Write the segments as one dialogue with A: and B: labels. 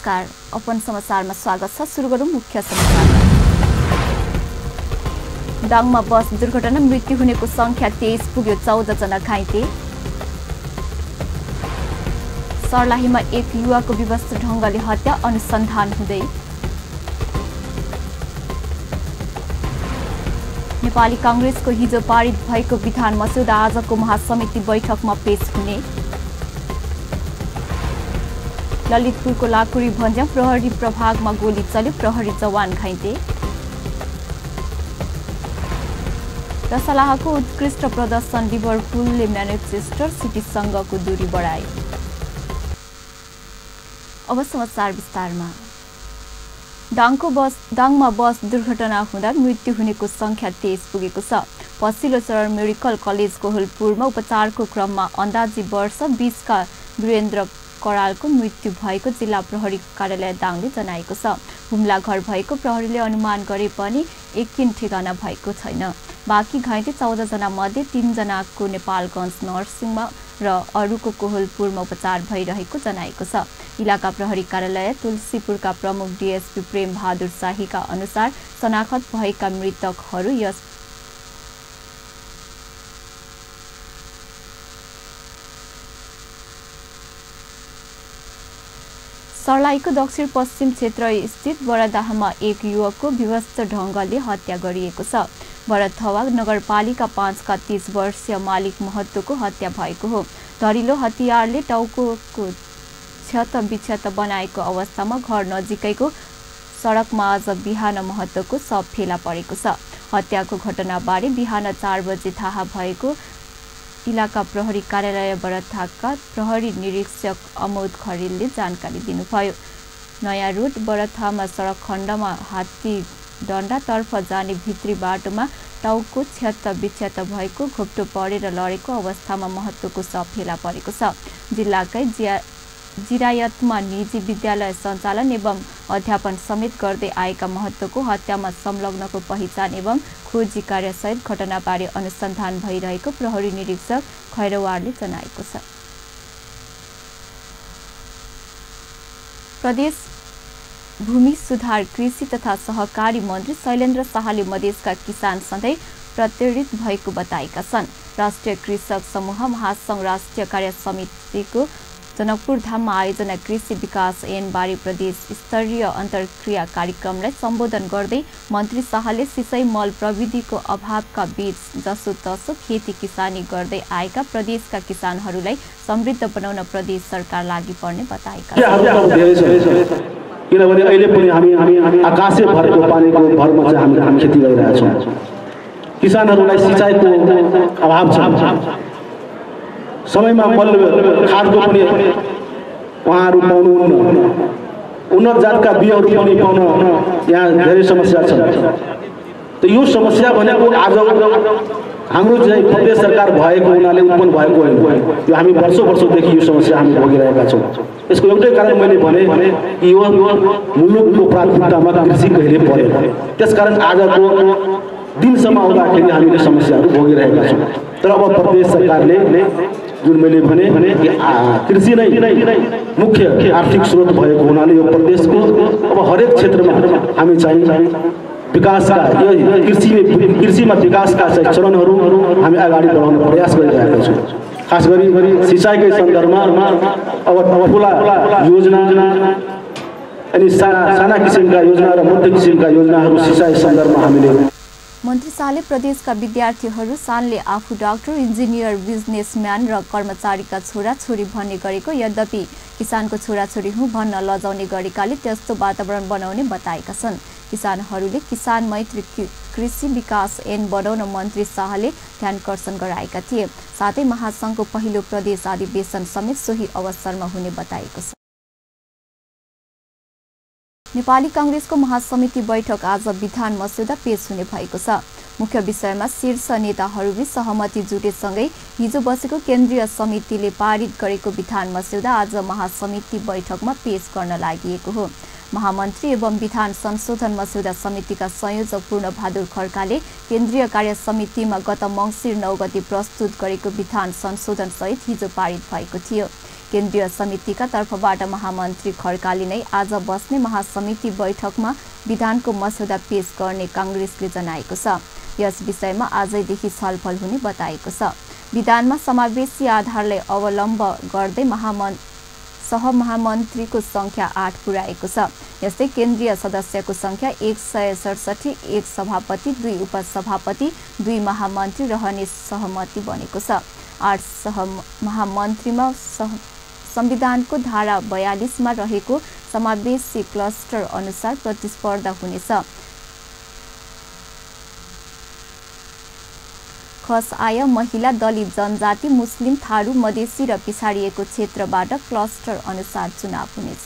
A: नमस्कार, अपन समाचारमा स्वागत छ। सुरु गरौँ मुख्य समाचार। दाङमा बस दुर्घटना मृत्यु हुनेको संख्या 23 पुग्यो, 14 जना घाइते। सर्लाहीमा एक युवाको विवश ढंगले हत्या, अनुसन्धान हुँदै। नेपाली कांग्रेसको हिजो पारित भएको विधान मस्यौदा आजको महासमिति बैठकमा पेश हुने। ललितपुरको लाकुरी भन्ज्याङ प्रहरी प्रभागमा गोली चल्यो, प्रहरी जवान घाइते। र सलाहको उत्कृष्ट प्रदर्शन, लिभरपुलले म्यान्चेस्टर सिटीसँगको दूरी बढाए। अब समाचार विस्तारमा। दाङमा बस दुर्घटना हुँदा मृत्यु हुनेको संख्या 23 पुगेको छ। पछिल्लो चरण मेडिकल कलेज कोहलपुरमा उपचारको क्रममा अन्दाजी वर्ष 20 का वीरेन्द्र करालको मृत्यु भएको जिल्ला प्रहरी कार्यालय दाङले जनाएको छ। हुम्ला घर भएको प्रहरीले अनुमान गरे पनि एकिन ठेगाना भएको छैन। बाँकी घाइते 14 जना मध्ये 3 जनाको नेपालगञ्ज नर्सिङमा र अरूको कोहलपुरमा उपचार भइरहेको जनाएको छ। इलाका प्रहरी कार्यालय तुलसीपुरका प्रमुख डीएसपी प्रेम बहादुर शाहीका अनुसार शनाखत भएका मृतकहरू यस सर्लाहीको दक्षिण पश्चिम क्षेत्र स्थित बरदाहमा एक युवकको विवश ढंगले हत्या गरिएको छ। बरथवा नगरपालिका 5 का 30 वर्षीय मालिक महतोको हत्या भएको हो। धरिलो हतियारले टाउकोको क्षत बनाएको अवस्थामा घर नजिकैको सडकमा आज बिहान महतोको शव फेला परेको छ। हत्याको घटनाबारे बिहान 4 बजे थाहा भएको इलाका प्रहरी कार्यालय बरथाका प्रहरी निरीक्षक अमोद खरेलले जानकारी दिनुभयो। नयाँ रोड बरथामा सडक खण्डमा हात्ती डण्डातर्फ जाने भित्री बाटोमा टाउको क्षत भएको, घोप्टो परेर लडेको अवस्थामा महतोको शव फेला परेको छ। जिल्लाकै जिरायतमा निजी विद्यालय सञ्चालन एवं अध्यापन समेत गर्दै आएका महतोको हत्यामा संलग्नको पहिचान एवं खोजी कार्यसहित घटनाबारे अनुसन्धान भइरहेको प्रहरी निरीक्षक खैरवारले जनाएको छ। प्रदेश भूमि सुधार, कृषि तथा सहकारी मन्त्री शैलेन्द्र शाहले मधेसका किसान सधैँ प्रताडित भएको बताएका छन्। राष्ट्रिय कृषक समूह महासंघ राष्ट्रिय कार्य समितिको जनकपुर धाममा आयोजना कृषि विकास ऐनबारे प्रदेश स्तरीय अन्तर्क्रिया कार्यक्रमलाई सम्बोधन गर्दै मन्त्री शाहले सिँचाइ मल प्रविधिको अभावका बीच जसोतसो खेती किसानी गर्दै आएका प्रदेशका किसानहरूलाई समृद्ध बनाउन प्रदेश सरकार लागि पर्ने बताएका छन्।
B: किनभने अहिले पनि हामी आकाशे भरेको पानीको भरमा चाहिँ हामी खेती गरिरहेका छौँ। किसानहरूलाई सिँचाइको अभाव छ। समयमा मल खादको पनि उहाँहरू पाउनुहुन्न। उन्नत जातका बिउहरू पनि पाउन यहाँ धेरै समस्या छ। त यो समस्या भनेको आज हाम्रो चाहिँ प्रदेश सरकार भएको हुनाले उत्पन्न भएको होइन। यो हामी वर्षौँदेखि यो समस्या हामी भोगिरहेका छौँ। यसको एउटै कारण मैले भने कि यो मुलुकको प्राथमिकतामा कृषि कहिले परेन। त्यसकारण आजको दिनसम्म आउँदाखेरि हामीले समस्याहरू भोगिरहेका छौँ। तर अब प्रदेश सरकारले जुन मैले भने कि कृषि नै मुख्य आर्थिक स्रोत भएको हुनाले यो प्रदेशको अब हरेक क्षेत्रमा हामी चाहिँ विकासका कृषिमा विकासका चाहिँ चरणहरू हामी अगाडि बढाउन प्रयास गरिरहेका छौँ। खास गरी सिँचाइकै सन्दर्भमा अब ठुला योजना अनि साना किसिमका योजना र मध्य किसिमका योजनाहरू सिँचाइ सन्दर्भमा हामीले।
A: मन्त्री शाहले प्रदेशका विद्यार्थीहरू शानले आफू डाक्टर, इन्जिनियर, बिजनेसम्यान र कर्मचारीका छोराछोरी भन्ने गरेको, यद्यपि किसानको छोराछोरी हुँ भन्न लजाउने गरेकाले त्यस्तो वातावरण बनाउने बताएका छन्। किसानहरूले किसान मैत्री कृषि विकास ऐन बनाउन मन्त्री शाहले ध्यानकर्षण गराएका थिए। साथै महासंघको पहिलो प्रदेश अधिवेशन समेत सोही अवसरमा हुने बताएको छ। नेपाली कांग्रेसको महासमिति बैठक आज विधान मस्यौदा पेश हुने भएको छ। मुख्य विषयमा शीर्ष नेताहरूबीच सहमति जुटेसँगै हिजो बसेको केन्द्रीय समितिले पारित गरेको विधान मस्यौदा आज महासमिति बैठकमा पेश गर्न लागि हो। महामन्त्री एवं विधान संशोधन मस्यौदा समितिका संयोजक पूर्णबहादुर खड्काले केन्द्रीय कार्य समितिमा गत मङ्सिर 9 गते प्रस्तुत गरेको विधान संशोधन सहित हिजो पारित भएको थियो। केन्द्रीय समितिका तर्फबाट महामन्त्री खड्काले नै आज बस्ने महासमिति बैठकमा विधानको मस्यौदा पेश गर्ने काङ्ग्रेसले जनाएको छ। यस विषयमा आजैदेखि छलफल हुने बताएको छ। विधानमा समावेशी आधारलाई अवलम्ब गर्दै सहमहामन्त्रीको संख्या 8 पुर्याएको छ। यस्तै केन्द्रीय सदस्यको संख्या 167, 1 सभापति, 2 उपसभापति, 2 महामन्त्री रहने सहमति बनेको छ। 8 सहमहामन्त्रीमा संविधानको धारा 42 मा रहेको समावेशी क्लस्टर अनुसार प्रतिस्पर्धा हुनेछ। खस आय, महिला, दलित जनजाति, मुस्लिम, थारू, मधेसी र पिछाडिएको क्षेत्रबाट क्लस्टर अनुसार चुनाव हुनेछ।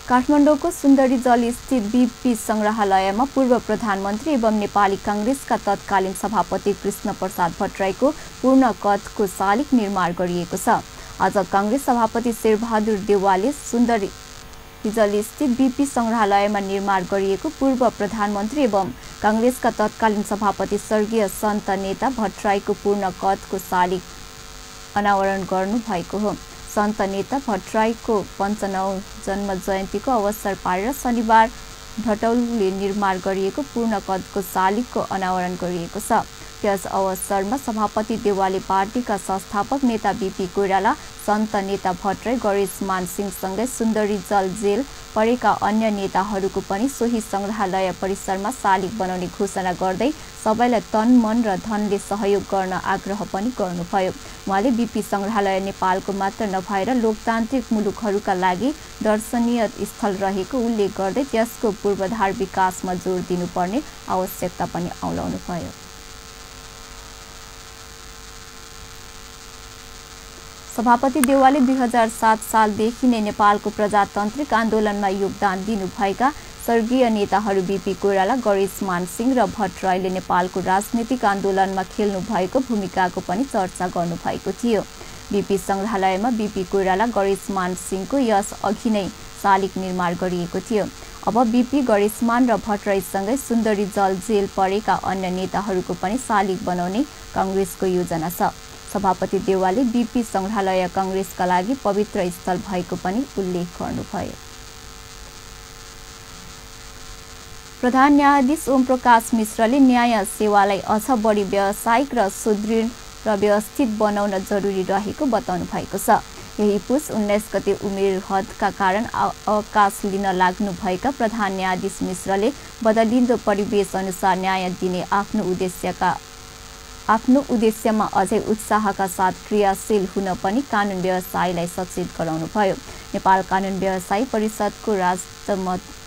A: काठमाडौँको सुन्दरी जल स्थित बीपी संग्रहालयमा पूर्व प्रधानमन्त्री एवं नेपाली काङ्ग्रेसका तत्कालीन सभापति कृष्ण प्रसाद भट्टराईको पूर्ण कदको शालिग निर्माण गरिएको छ। आज काङ्ग्रेस सभापति शेरबहादुर देउवाले सुन्दरी जल स्थित बीपी संग्रहालयमा निर्माण गरिएको पूर्व प्रधानमन्त्री एवं काङ्ग्रेसका तत्कालीन सभापति स्वर्गीय सन्त नेता भट्टराईको पूर्ण कदको शालिग अनावरण गर्नुभएको हो। सन्त नेता भट्टराईको 55औं जन्म जयन्तीको अवसर पारेर शनिबार ढटौलले निर्माण गरिएको पूर्ण कदको शालिगको अनावरण गरिएको छ। त्यस अवसरमा सभापति देउवाले पार्टीका संस्थापक नेता बीपी कोइराला, सन्त नेता भट्टराई, गणेशमान सिंहसँगै सुन्दरी जल जेल परेका अन्य नेताहरूको पनि सोही संग्रहालय परिसरमा शालिग बनाउने घोषणा गर्दै सबैलाई तन, मन र धनले सहयोग गर्न आग्रह पनि गर्नुभयो। उहाँले बीपी संग्रहालय नेपालको मात्र नभएर लोकतान्त्रिक मुलुकहरूका लागि दर्शनीय स्थल रहेको उल्लेख गर्दै त्यसको पूर्वाधार विकासमा जोड दिनुपर्ने आवश्यकता पनि औलाउनुभयो। सभापति देउवाले 2007 सालदेखि नै नेपालको प्रजातान्त्रिक आन्दोलनमा योगदान दिनुभएका स्वर्गीय नेताहरू बीपी कोइराला, गणेशमान सिंह र भट्टराईले नेपालको राजनीतिक आन्दोलनमा खेल्नु भएको भूमिकाको पनि चर्चा गर्नुभएको थियो। बीपी संग्रहालयमा बीपी कोइराला, गणेशमान सिंहको यस अघि नै शालिग निर्माण गरिएको थियो। अब बीपी, गणेशमान र भट्टराईसँगै सुन्दरी जल जेल परेका अन्य नेताहरूको पनि शालिग बनाउने काङ्ग्रेसको योजना छ। सभापति देउवाले बीपी संग्रहालय काङ्ग्रेसका लागि पवित्र स्थल भएको पनि उल्लेख गर्नुभयो। प्रधान न्यायाधीश ओम प्रकाश मिश्रले न्याय सेवालाई अझ बढी व्यावसायिक र सुदृढ र व्यवस्थित बनाउन जरुरी रहेको बताउनु भएको छ। यही पुस 19 गते उमेर हदका कारण अवकाश लिन लाग्नुभएका प्रधान न्यायाधीश मिश्रले बदलिँदो परिवेश अनुसार न्याय दिने आफ्नो उद्देश्यमा अझै उत्साहका साथ क्रियाशील हुन पनि कानुन व्यवसायीलाई सचेत गराउनुभयो। नेपाल कानुन व्यवसायी परिषदको राष्ट्र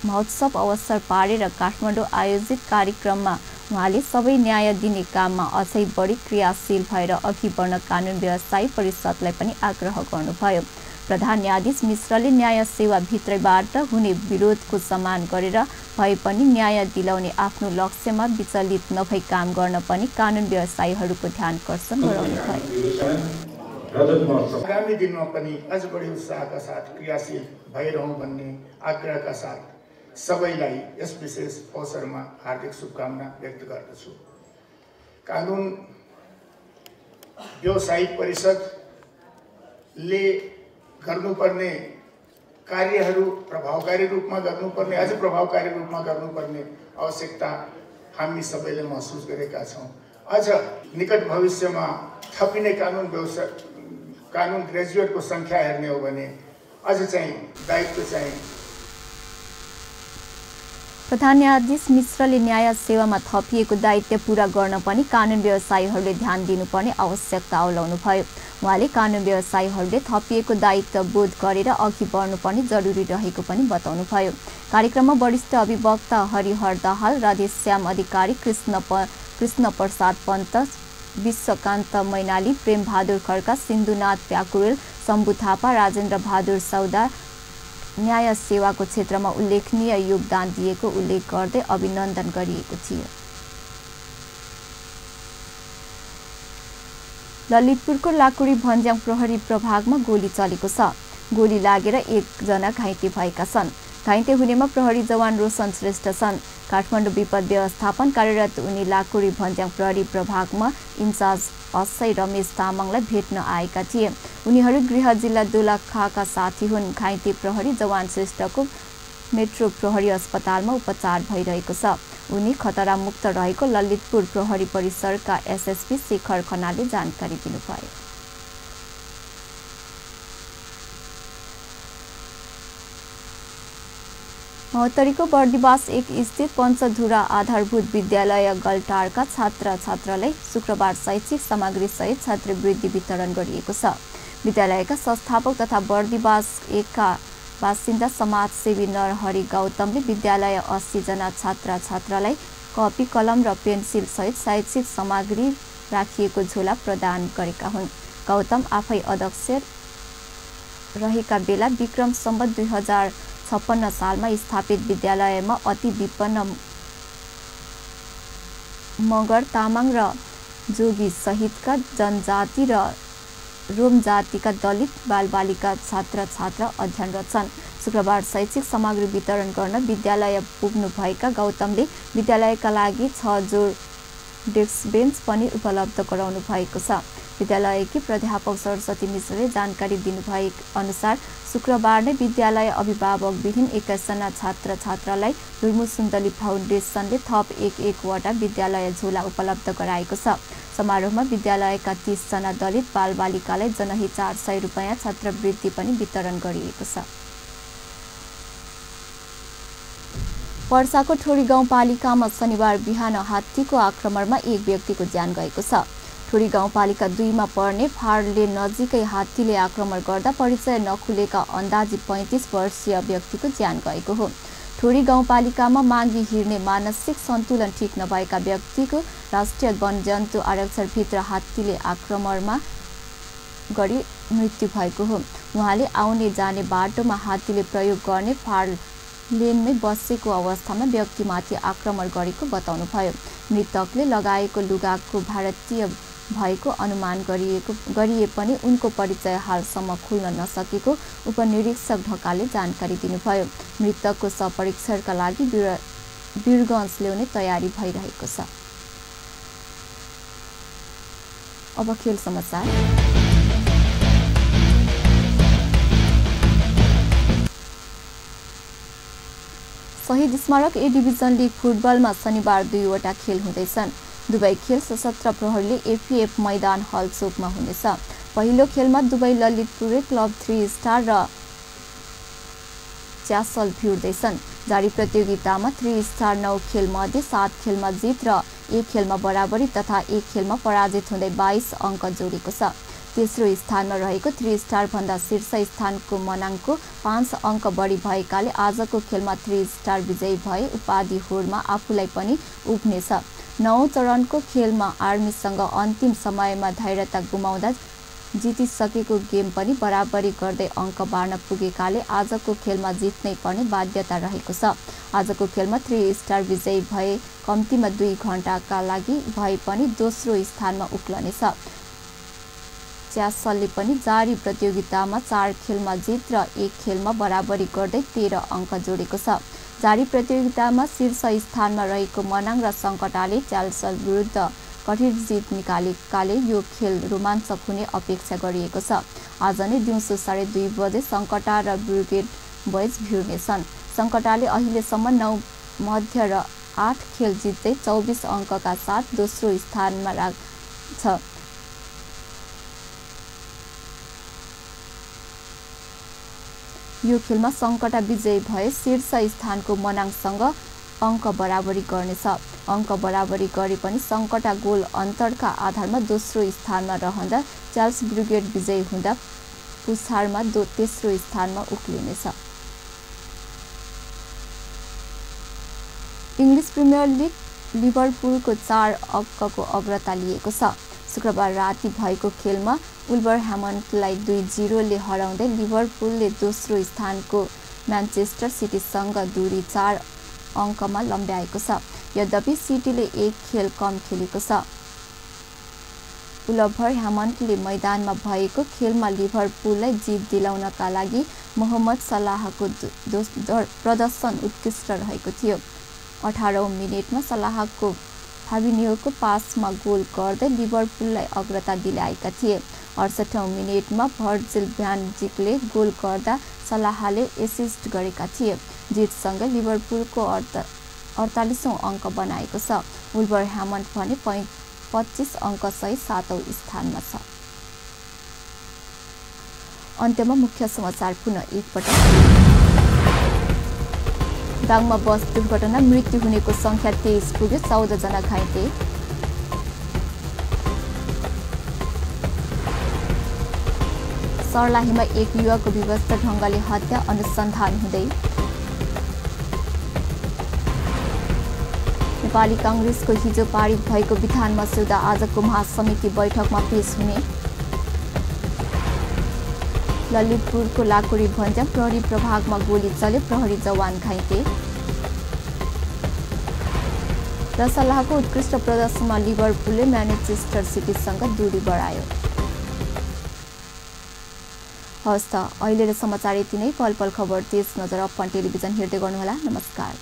A: महोत्सव अवसर पारेर काठमाडौँ आयोजित कार्यक्रममा उहाँले सबै न्याय दिने काममा अझै बढी क्रियाशील भएर अघि बढ्न कानुन व्यवसायी परिषदलाई पनि आग्रह गर्नुभयो। प्रधान न्यायाधीश मिश्रले न्याय सेवा भित्रैबाट हुने विरोधको सम्मान गरेर भए पनि न्याय दिलाउने आफ्नो लक्ष्यमा विचलित नभई काम गर्न पनि कानुन व्यवसायीहरूको ध्यानकर्षण गराउनुभयो।
C: आगामी दिनमा पनि अझ बढी उत्साहका साथ क्रियाशील भइरहँ भन्ने आग्रहका साथ सबैलाई यस विशेष अवसरमा हार्दिक शुभकामना व्यक्त गर्दछु। कानुन व्यवसायी परिषदले गर्नुपर्ने कार्यहरू प्रभावकारी रूपमा गर्नुपर्ने, अझ प्रभावकारी रूपमा गर्नुपर्ने आवश्यकता हामी सबैले महसुस गरेका छौँ। अझ निकट भविष्यमा थपिने कानुन ग्रेजुएटको संख्या हेर्ने हो भने अझ चाहिँ दायित्व चाहिँ
A: प्रधान न्यायाधीश मिश्रले न्याय सेवामा थपिएको दायित्व पूरा गर्न पनि कानुन व्यवसायीहरूले ध्यान दिनुपर्ने आवश्यकता औलाउनुभयो। उहाँले कानुन व्यवसायीहरूले थपिएको दायित्व बोध गरेर अघि बढ्नुपर्ने जरुरी रहेको पनि बताउनुभयो। कार्यक्रममा वरिष्ठ अभिवक्ता हरिहर दाहाल, राधेश्याम अधिकारी, कृष्ण प्रसाद पन्त, विश्वकान्त मैनाली, प्रेम बहादुर खड्का, सिन्धुनाथ प्याकुरेल, शम्भु थापा, राजेन्द्र बहादुर सौदा न्याय सेवाको क्षेत्रमा उल्लेखनीय योगदान दिएको उल्लेख गर्दै अभिनन्दन गरिएको थियो। ललितपुरको लाकुडी भन्ज्याङ प्रहरी प्रभागमा गोली चलेको छ। गोली लागेर 1 जना घाइते भएका छन्। घाइते हुनेमा प्रहरी जवान रोशन श्रेष्ठ छन्। काठमाडौँ विपद व्यवस्थापन कार्यरत उनी लाकुरी भन्ज्याङ प्रहरी प्रभागमा इन्चार्ज असै रमेश तामाङलाई भेट्न आएका थिए। उनीहरू गृह जिल्ला दोलखाका साथी हुन्। घाइते प्रहरी जवान श्रेष्ठको मेट्रो प्रहरी अस्पतालमा उपचार भइरहेको छ। उनी खतरामुक्त रहेको ललितपुर प्रहरी परिसरका एसएसपी शेखर खनालले जानकारी दिनुभयो। महोत्तरीको बर्दिवास 1 स्थित पञ्चधुरा आधारभूत विद्यालय गलटारका छात्र छात्रालाई शुक्रबार शैक्षिक सामग्री सहित छात्रवृत्ति वितरण गरिएको छ। विद्यालयका संस्थापक तथा बर्दिवास 1 का बासिन्दा समाजसेवी नरहरि गौतमले विद्यालय 80 जना छात्र छात्रालाई कपी कलम र पेन्सिल सहित शैक्षिक सामग्री राखिएको झोला प्रदान गरेका हुन्। गौतम आफै अध्यक्ष रहेका बेला विक्रम सम्वत 2056 सालमा स्थापित विद्यालयमा अति विपन्न मगर तामाङ र जोगी सहितका जनजाति र रोम जातिका दलित बालबालिका छात्र छात्रा अध्ययनरत छन्। शुक्रबार शैक्षिक सामग्री वितरण गर्न विद्यालय पुग्नुभएका गौतमले विद्यालयका लागि 6 जोड डेस्क बेन्च पनि उपलब्ध गराउनु भएको छ। विद्यालयकी प्राध्यापक सरस्वती मिश्रले जानकारी दिनुभए अनुसार शुक्रबार नै विद्यालय अभिभावक विहीन 21 जना छात्र छात्रालाई लुइमु सुन्दली फाउन्डेसनले थप 1 वटा विद्यालय झोला उपलब्ध गराएको छ। समारोहमा विद्यालयका 30 जना दलित बालबालिकालाई जनही 400 रुपैयाँ छात्रवृत्ति पनि वितरण गरिएको छ। पर्साको ठोरी गाउँपालिकामा शनिबार बिहान हात्तीको आक्रमणमा एक व्यक्तिको ज्यान गएको छ। ठोरी गाउँपालिका 2 मा पर्ने फारले नजिकै हात्तीले आक्रमण गर्दा परिचय नखुलेका अन्दाजी 35 वर्षीय व्यक्तिको ज्यान गएको हो। ठोरी गाउँपालिकामा मागी हिँड्ने मानसिक सन्तुलन ठिक नभएका व्यक्तिको राष्ट्रिय वनजन्तु आरक्षणभित्र हात्तीले आक्रमणमा गरी मृत्यु भएको हो। उहाँले आउने जाने बाटोमा हात्तीले प्रयोग गर्ने फार लेनमै बसेको अवस्थामा व्यक्तिमाथि आक्रमण गरेको बताउनुभयो। मृतकले लगाएको लुगाको भारतीय भएको अनुमान गरिए पनि उनको परिचय हालसम्म खुल्न नसकेको उपनिरीक्षक ढकालले जानकारी दिनुभयो। मृतकको शवपरीक्षणका लागि वीरगञ्ज ल्याउने तयारी भइरहेको छ। अब खेल समाचार। शहीद स्मारक ए डिभिजन लिग फुटबलमा शनिबार 2 वटा खेल हुँदैछन्। दुवै खेल सशस्त्र प्रहरीले एफिएफ मैदान हलचोकमा हुनेछ। पहिलो खेलमा दुवै ललितपुर क्लब 3 स्टार र च्यासल भिड्दैछन्। जारी प्रतियोगितामा 3 स्टार 9 खेलमध्ये 7 खेलमा जित र 1 खेलमा बराबरी तथा 1 खेलमा पराजित हुँदै 22 अङ्क जोडेको छ। तेस्रो स्थानमा रहेको 3 स्टार भन्दा शीर्ष स्थानको मनाङको 5 अङ्क बढी भएकाले आजको खेलमा 3 स्टार विजयी भए उपाधि होडमा आफूलाई पनि उब्नेछ। 9 चरणको खेलमा आर्मीसँग अन्तिम समयमा धैर्यता गुमाउँदा जितिसकेको गेम पनि बराबरी गर्दै अङ्क बार्न पुगेकाले आजको खेलमा जित्नै पर्ने बाध्यता रहेको छ। आजको खेलमा 3 स्टार विजयी भए कम्तीमा 2 घण्टाका लागि भए पनि दोस्रो स्थानमा उक्लनेछ। च्यासलले पनि जारी प्रतियोगितामा 4 खेलमा जित र 1 खेलमा बराबरी गर्दै 13 अङ्क जोडेको छ। जारी प्रतियोगितामा शीर्ष स्थानमा रहेको मनाङ र सङ्कटाले च्यासल विरुद्ध कठिन जित निकालेकाले यो खेल रोमाञ्चक हुने अपेक्षा गरिएको छ। आज नै दिउँसो 2:30 बजे सङ्कटा र ब्रिगेड बोइज भिड्नेछन्। सङ्कटाले अहिलेसम्म 9 मध्य र 8 खेल जित्दै 24 अङ्कका साथ दोस्रो स्थानमा छ। यो खेलमा सङ्कटा विजयी भए शीर्ष स्थानको मनाङसँग अङ्क बराबरी गर्नेछ। अङ्क बराबरी गरे पनि सङ्कटा गोल अन्तरका आधारमा दोस्रो स्थानमा रहँदा च्याल्स ब्रिगेड विजयी हुँदा पुछारमा तेस्रो स्थानमा उक्लिनेछ। इङ्ग्लिस प्रिमियर लिग लिभरपुलको 4 अङ्कको अग्रता लिएको छ। शुक्रबार राति भएको खेलमा वुल्भरह्याम्पटनलाई 2-0 ले हराउँदै लिभरपुलले दोस्रो स्थानको म्यान्चेस्टर सिटीसँग दूरी 4 अङ्कमा लम्ब्याएको छ। यद्यपि सिटीले 1 खेल कम खेलेको छ। उलभर हेमन्तले मैदानमा भएको खेलमा लिभरपुललाई जित दिलाउनका लागि मोहम्मद सलाहको प्रदर्शन उत्कृष्ट रहेको थियो। 18औं मिनेटमा सलाहको फाबिन्होको पासमा गोल गर्दै लिभरपुललाई अग्रता दिलाएका थिए। 68औं मिनेटमा भर्जिल भ्यान डिकले गोल गर्दा सलाहले एसिस्ट गरेका थिए। जितसँगै लिभरपुलको 48औं अङ्क बनाएको छ। वुल्भर हेमन्ट भने 25 अङ्कसहित 7औं स्थानमा छ। अन्त्यमा मुख्य समाचार पुनः एकपटक। दाङमा बस दुर्घटना, मृत्यु हुनेको संख्या 23 पुग्यो, 14 जना घाइते। सर्लाहीमा एक युवकको विवश ढङ्गले हत्या, अनुसन्धान हुँदै। नेपाली काङ्ग्रेसको हिजो पारित भएको विधान मस्यौदा आजको महासमिति बैठकमा पेश हुने। ललितपुरको लाकुरी भन्ज्याङ प्रहरी प्रभागमा गोली चल्यो, प्रहरी जवान घाइते। र सलाहको उत्कृष्ट प्रदर्शनमा लिभरपुलले म्यान्चेस्टर सिटीसँग दूरी बढायो। हवस् त अहिले र समाचार यति नै। पल पल खबर तेज नजर अपन टेलिभिजन हेर्दै गर्नुहोला। नमस्कार।